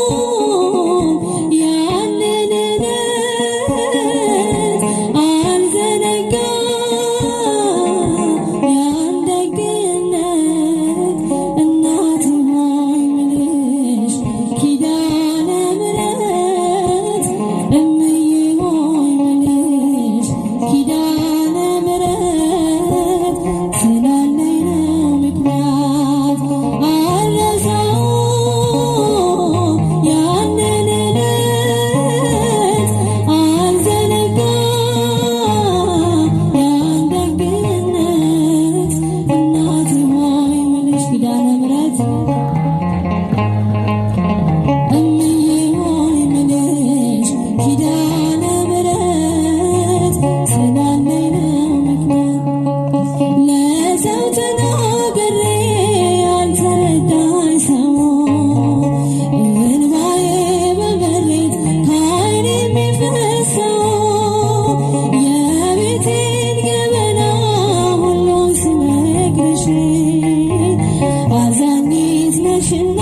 አልረሳውም ያንን ዕለት፣ አልዘነጋም ያን ደግነት። እናቴ ሆይ ምልሽ ኪዳነ ምሕረት፣ እምዬ ሆይ ምልሽ ኪዳነ ምሕረት፣ ስላለኝ ነው ምክንያት። አልረሳውም ያንን ዕለት፣ አልዘነጋም ያን ደግነት። እናቴ ሆይ ምልሽ ኪዳነ ምሕረት፣ እምዬ ሆይ ምልሽ ኪዳነ ምሕረት፣ ስላለኝ ነው ምክንያት። ለሰው ተናግሬ ያልተረዳኝ ሰው፣ እንባዬ በምሬት ከዓይኔ የሚፈሰው፣ የቤቴን ገበና ሁሉን ስነግርሽ አዛኝት ነሽና